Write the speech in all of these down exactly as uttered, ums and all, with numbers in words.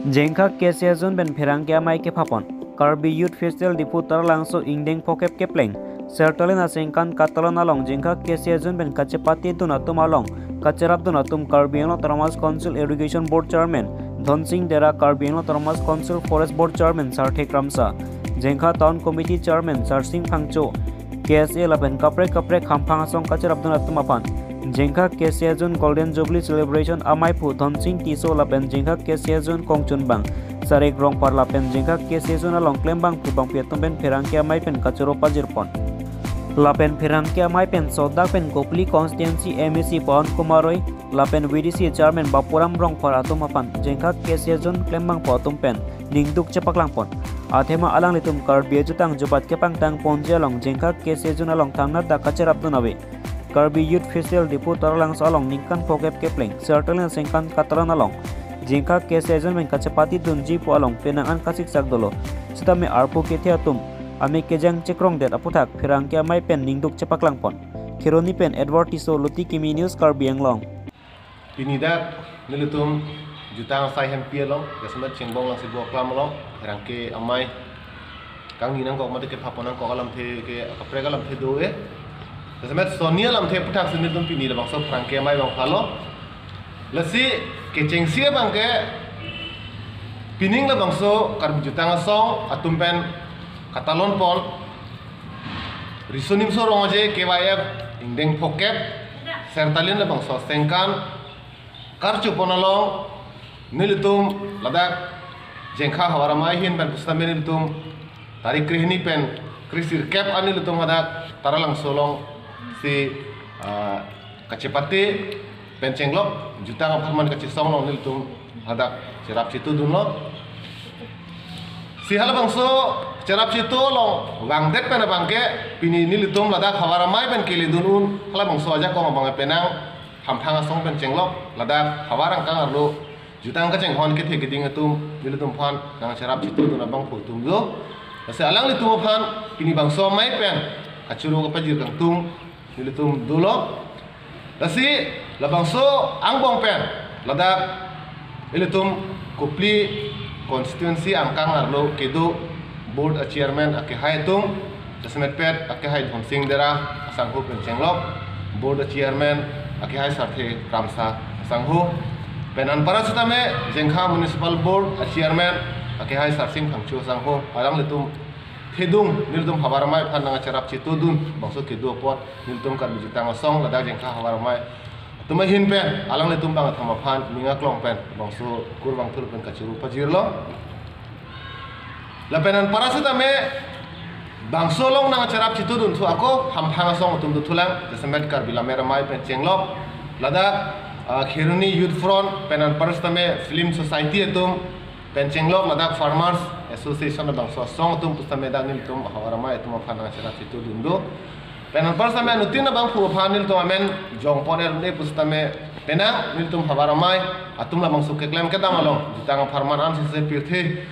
Jengkha K C S Zone pen pherangke amei kephapon. Karbi Youth Festival Diphu Taralangso ingdeng phokep kepleng Sertalin asengkan katalon along Jengkha K C S Zone pen kachepatedun atum along kacherapdun atum Karbi Anglong Autonomous Council Irrigation Board Chairman Dhonsing Dera, Karbi Anglong Autonomous Council Forest Board Chairman Sarthe Kramsa, Jengkha Town Committee Chairman Sarsing Phangcho, K S A lapen kaprek kaprek hamphang asong kacherapdun atum aphan Jengkha K C S Zone Golden Jubilee Celebration ameiphu Dhonsing Tisso lapen Jengkha K C S Zone kongchunbang Sarik Rongphar lapen Jengkha K C S Zone along klembangphu bangpi atum pen pherangke amei pen kachoro pajirpon. Lapen pherangke amei pen sodak pen Kopili Constituency M A C Pawan Kumar Roy lapen V D C Chairman Bapuram Rongphar atum aphan Jengkha K C S Zone klembangphu atum pen ningduk chepaklangpon. Athema alanglitum Karbi ajutang jubat kepangtangponji along Jengkha K C S Zone along thangnat dak kacherapdun ave. Karbi Youth Festival Diphu Taralangso along ningkan phokep kepleng Sertalin asengkan katalon along Jengkha K C S Zone pen kachepatedunji pu along penang an kasiksak dolo. Sitame arpu kethe atum amei kejang chekrongdet aputhak pherangke amei pen ningduk chepaklangpon. Kheroni pen Edward Tisso, Luti Kimi News, Karbi Anglong. Pini dak nelitum jutang asai hempi along, jasemet Chengbong Langsibo aklam along, pherangke amei kangni nangkok mate kephapon nangkok alamthe ke kaprek alamthe do-e. Jasemet sonni alamthe aputhak si nelitum pini labangso pherangke amei abang phalo. Lasi kechengsi abangke pining labangso Karbi jutang asong atum pen katalonpon Riso Nimso Rong-aje K Y F ingdeng phokep Sertalin labangso asengkan karchupon along nelitum ladak Jengkha Havar Amei ahin pen pusitame nelitum tarik krehini pen kresirkep an nelitum hadak Taralangso along si, ah, kachepate pen chenglok jutang apharman kachesong along nelitum hadak cherap chetudunlo. Si halabangso cherap chetu along vangdet pen abangke pini nelitum ladak Havar Amei pen keledun un halabangso ajakong abangke penang hamphang asong pen chenglok ladak havar angkang arlo jutang kachenghon kethe keding atum nelitum aphan nangcherap chetudun abangphu atum do. Lasi alanglitum aphan pini bangso amei pen kachoro kapajir kangtung nelitum dolo. Lasi labangso angbong pen ladak ilitum Kopili Constituency angkang arlo kedo board a chairman akehai atum, jasemetpet akehai Dhonsing Dera asangho pen chenglok, board a chairman akehai Sarthe Kramsa asangho, pen anpara sitame Jengkha Municipal Board a chairman akehai Sarsing Phangcho asangho, alanglitum thedung nelitum Havar Amei aphan nangcherap chetudun bangso kedo apot nelitum Karbi jutang asong ladak Jengkha Havar Amei atum ahin pen alanglitum bang atham aphan ning aklong pen bangso kurvangthu pen kachoro pajirlo. Lapen anpara sitame bangso along nangcherap chetudun thu ako hamphang asong atum dothulang, jasemet Karbi Lammet Amei pen chenglok, ladak, ah, Kheroni Youth Front pen anpara sitame Film Society atum pen chenglok, ladak Farmers Association labangso asong atum pusitame dak nelitum Havar Amei atum aphan nangcherap chetudun do. Pen anpara sitame anuttin abangphu aphan nelitum amen jongpon er-un-e pusitame penang nelitum Havar Amei atum labangso keklem kedam along jutang apharman an sese pirthe,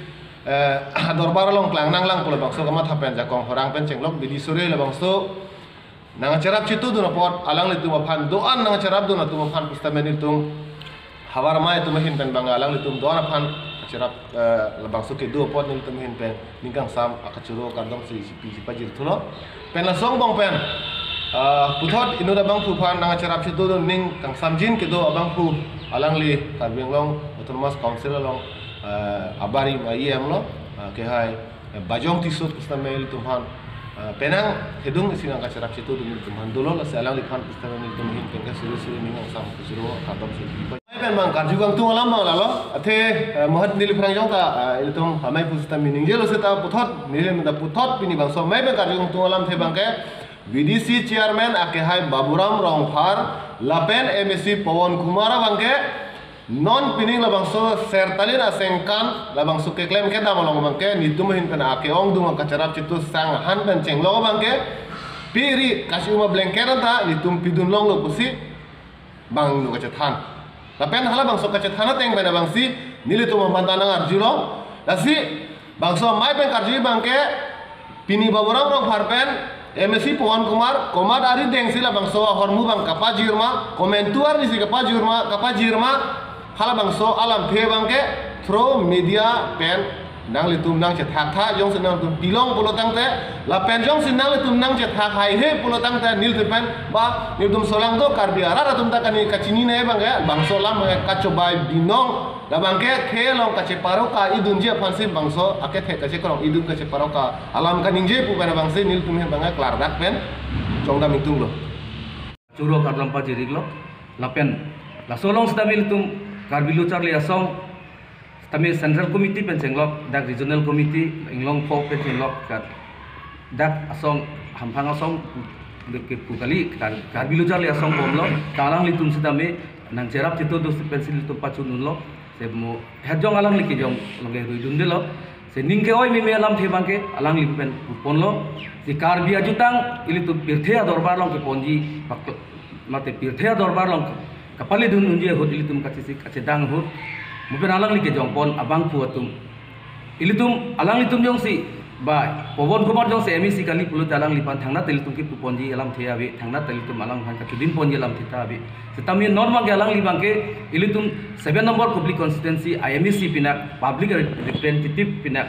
eh, dorbar along klang nanglang pu labangso kamatha pen jakong horang pen chenglok bidi sore labangso nangcherap chetudun apot alanglitum aphan do-an nangcherapdun atum aphan pusitame nelitum Havar Amei atum ahin pen bang alanglitum do-an aphan cherap, eh, labangso kedo apot nelitum ahin pen ning kangsam akachoro kardom si piji pajirthulo. Pen laso angbong pen, ah, puthot inut abangphu aphan nangcherap chetudun ning kangsamjin kedo abangphu alangli Karbi Anglong Autonomous Council along, eh, abarim a E M lo, ah, akehai, eh, Bajong Tisso pusitame ilitum aphan, eh, penang thedung isi nangcherap chetudun ilitum aphan dolo, lasi alangliphan pusitame ilitum ahin pen kasuri suri ning kangsam kachoro kardom si piji. Amei pen bang karju kangtung alam bang lalo, athe, eh, mohet neli phrang jong ta, eh, ilitum amei pusitame ningjelo seta puthot, neli menta puthot pini bangso amei pen karju kangtung alamthe abangke, V D C chairman akehai Baburam Rongphar, lapen M A C Pawan Kumar abangke, non pining labangso Sertalin asengkan, labangso keklem kedam along abangke, netum ahin pen ake-ongdung akacharap chitu sang han pen chenglok abangke, piri kachima blanket anta, netum pidun longlo pusi, bang nu kachethan. Lapen halabangso kachethan ateng pen abangsi, nelitum aphan ta nangarjulo. Lasi, bangso amei pen karju abangke, pini Baburam Rongphar pen, M A C Pawan Kumar, komat arideng si labangso ahormu bang kapajirma, komantu arni si kapajirma, kapajirma, halabangso alamthe abangke, Through media pen nanglitum nangchethak tha, jongsi nangtum pilong pulo tangte, lapen jongsi nanglitum nangchethak haihe pulo tangte, nelitum pen ba nelitum solangdo Karbi arat atum ta kani kachinine abangke, bangso alam abangke kachobai binong, labangke khei along kacheparoka idunji aphansi bangso akethe kachekrong idun kacheparoka alam kaningje pu pen abangsi nelitum he abangke klardak pen jongdam ingtunglo. Churok arlam pajir-iklo, lapen laso along sitame ilitum Karbi Lo Charli Asong sitame Central Committee pen chenglok, dak Regional Committee inglong pho pen chenglok, dak, dak asong, hamphang asong, pu kali, Kar-, Karbi Lo Charli Asong bomlo, ta alanglitum sitame nangcherap cheto do pensi ilitum pachun unlo, se mo hejong alangli kejong along ke ruidundelo. Se ning ke-oi meme alamthe abangke alangli pen puponlo. Si Karbi ajutang ilitum pirthe adorbar along keponji, pak-, mate pirthe adorbar along kapalidun unji ahut ilitum kachesik kachedang ahut, mo pen alangli kejongpon abangphu atum. Ilitum, alanglitum jongsi, ba Pawan Kumar jongsi M A C kali pulote alangliphan thangnat ilitum kepuponji alamthe ave, thangnat ilitum alangphan kachudinponji alamthe ta ave. Sitame non abangke alangli abangke ilitum seven number Kopili constituency I M A C pinak, public representative pinak,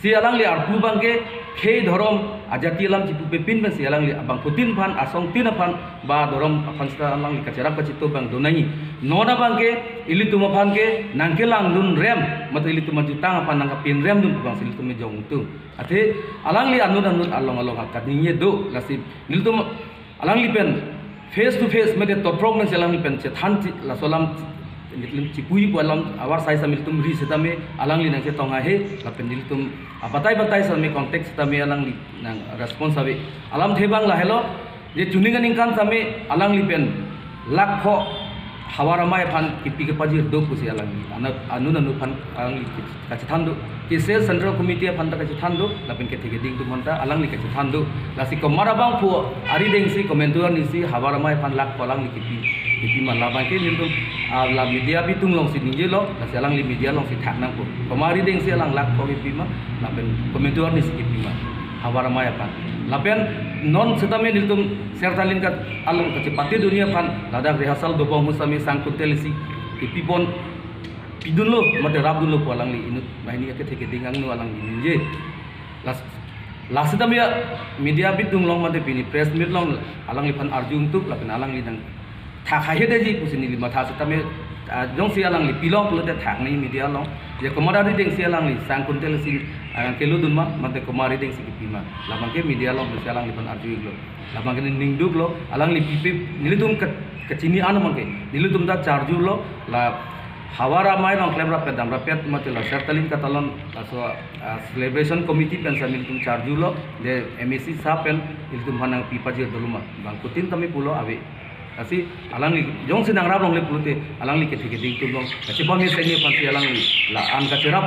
si alangli arpu abangke khei dhorom ajati alam chipupepin pensi alangli abangphutin aphan, asongtin aphan, ba dhorom aphan sita alangli kacherap kacheto abang donangji. Non abangke ilitum aphan ke nangkelangdun rem, mate ilitum ajutang aphan nangkapinremdun pu abangsi ilitum jongtung. Athe alangli anut anut along along akaningje do, lasi nelitum alangli pen face to face mate totprong nangsi alangli pen chethan chi, laso alam nelitum chipuji pu alam avar sai sitame ilitum ri sitame alangli nangchetong haihe, lapen nelitum abatai batai sitame contact sitame alangli nang response ave. Alamthe abang lahelo, je chuning aningkan sitame alangli pen lakh pho Havar Amei aphan kipi kepajir do pusi alangli, anu, anu anu aphan alangli kachethan do. Kise Central Committee aphan ta kachethan do, lapen kethe keding atum aphan ta alangli kachethan do. Lasi komat abangphu arideng si komantu arni si Havar Amei aphan lakh pho alangli kipi, kipima, labangke nelitum, ah, la media bitung alongsi ningjelo, lasi alangli media alongsi thak nangpo. Komat arideng si alang lakh pho kipima, lapen komantu arni si kipima Havar Amei aphan. Lapen non sitame nelitum Sertalin kat along kachepatedunji aphan ladak rehearsal dobom ahut sitame sang kuntel isi kipipon, pidunlo, mate rapdunlo pu alangli inut banghini akethe keding angno alangli ningje. Lasi, lasi sitame media bitung along mate pini press meet along alangliphan arju ingtuk, lapen alangli nangthak haihe detji pusi neli matha sitame, ah, jongsi alangli pilong pulote thak nangji media along. Je komat arideng si alangli sang kuntel isi, ah, kelodun ma, mate komat arideng si kipima, labangke media along si alangliphan arju-iklo. Labangke ning duklo, alangli pipe, nelitum ke, kachini an abangke, nelitum ta charjulo, la Havar Amei along klem rapet dam rapet mate la Sertalin katalon, laso, ah, celebration committee pen sitame nelitum charjulo, je M A C sir pen ilitum aphan nangpi pajir dolo ma, bangphutin tame pulo ave. Lasi alangli jongsi nangrap longle pulote alangli kethe keding atum along kachepamesen aphansi alangli la-an kacherap,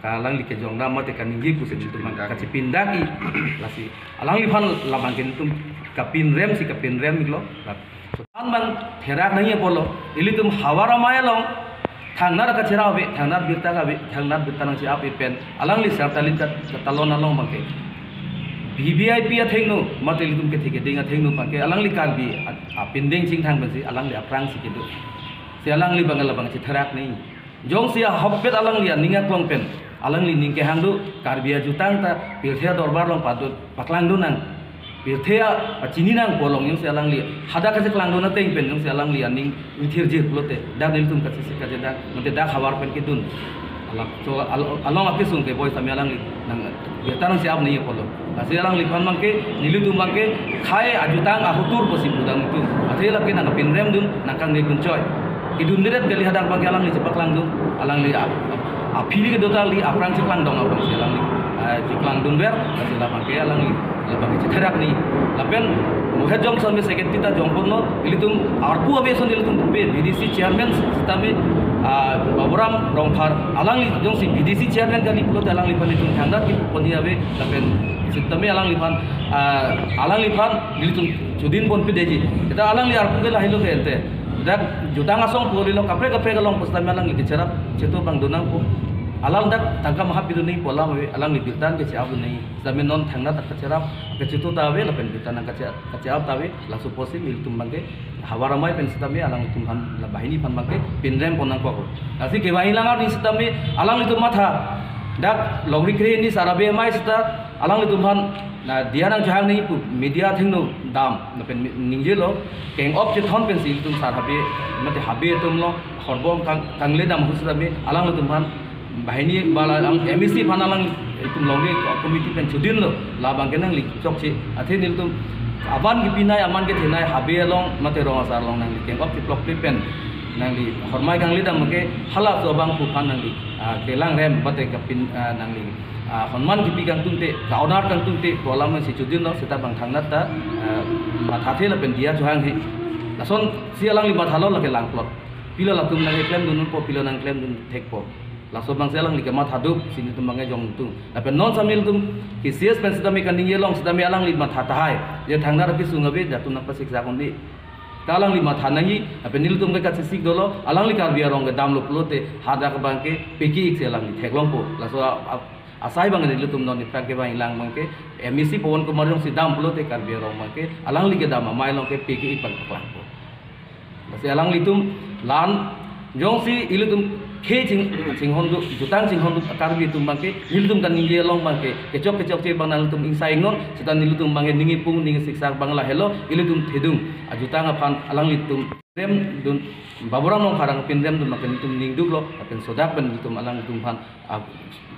alangli kejongdam mate kaningje pusi nelitum aphan kachepindakji. Lasi alangliphan labangke nelitum kapinrem si kapinrem-iklo. La, so, an abang therak nangji apotlo, ilitum Havar Amei along thangnat kacherap ave, thangnat birta ave, thangnat birta nangche-ap pen alangli Sertalin kat, katalon along abangke V V I P athengno, mate ilitum kethe keding athengno abangke alangli Karbi a, apindeng chingthang pensi alangli aphrangsi kedo. Si alangli abang labang chetherak nangji. Jongsi ahokpet alangli aning aklong pen alangli ning kehang do, Karbi ajutang ta pirthe adorbar along padot paklangdun nang, pirthe apachini nang pu along jongsi alangli hadak kacheklangdun ateng pen jongsi alangli aning ingthirjir pulote, dak nelitum kachesik kachedang, mate dak havar pen kedun, alang, so, al-, along akesung keboi sitame alangli nang birta nangche-ap nangji apotlo. Lasi alangliphan abangke, nelitum abangke khei ajutang ahotur pusi pudam itum. Athe lake nangkapinremdun, nangkangnedun choi. Kedundedet kali, hadak abangke alangli chepaklangdun, alangli a, a, aphi kedo ta kali, aphrang cheklangdong abangsi alangli, ah, cheklangdunver, lasi labangke alangli, labangke chetherak nangji. Lapen mo hejong sitame secretary ta jongponlo, ilitum arpu ave ason ilitum pupe, V D C chairman sitame, ah, Baburam Rongphar, alangli jongsi V D C chairman kali pulote alangliphan itum thangnat kipu ponji ave, lapen sitame alangliphan, ah, alangliphan ilitum chudinponpe detji. Eta alangli arpu ke lahelo ke ente. Dak jutang asong pu kalilo, kaprek kaprek along pusitame alangli kecherap cheto abang donangpo. Alang dak tangka maha pidun nangji pu alam ave, alangli birta nangkache-ap dun nangji. Sitame non thangnat ta kacherap, kachetu ta ave, lapen birta nangkache, kache-ap ta ave, laso apotsi nelitum abangke havar amei pen sitame alanglitum aphan, la banghini aphan abangke pinrem pon nangkok. Lasi kevangji lang arni sitame alanglitum matha, dak longri kre ni sar abe amei sita alanglitum aphan na diya nangchehang nangji pu media athengno dam, lapen mi-, ningjelo, keng-op chethon pensi ilitum sar habe, mate habe atum along, horbom kang-, kangledam ahut sitame alanglitum aphan banghini bala alang M A C aphan alanglitum longri committee pen chodinlo, labangke nangli chokche. Athe nelitum aban kepinei, aman kethenei, habe along mate rong asar along nangli keng-op cheplokte pen nangli hormai kangledam ke halaso abangphu aphan nangli, ah, kelangrem mate kapin, ah, nangli, ah, honman kepi kangtungte, ka-honor kangtungte pu alam si chodinlo, seta bang thangnat ta, ah, mathathe lapen diya chohanghe. Lasonsi alangli mathalo, lake langplot. Pilo latum nangklemdunpo, pilo nangklemdun thekpo. Laso abangsi alangli kematha duk, si nelitum abangke jongtung. Lapen non sitame nelitum K C S pen sitame kaningje along sitame alangli matha tahai. Je thangnat kesung abe, jatun nangpasiksak un-e. Ta alangli matha nangji, lapen nelitum ke kachesik dolo, alangli Karbi arong kedamlo pulote, hadak abangke peki-ik si alangli theklongpo. Laso a, a, asai abang nelitum non aphrang kevangji lang abangke, M A C Pawan Kumar jongsi dam pulote Karbi arong abangke, alangli kedam amei along ke peki-ik pen paklangpo. Lasi alanglitum la-an jongsi ilitum khei ching, chinghon dun, jutang chinghon dun Karbi atum abangke, nelitum kaningje along abangke, kechok kechokche abang nangtum ingsai ingnon, seta nelitum abangke ning ipung ning siksak abang lahelo, ilitum thedung ajutang aphan alanglitum pinremdun, Baburam Longkharang pinremdun, lapen nelitum ning duklo, lapen sodak pen nelitum alanglitum aphan, ah,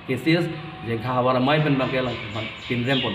K C S, Jengkha havar amei pen abangke alanglitum aphan pinrem pon.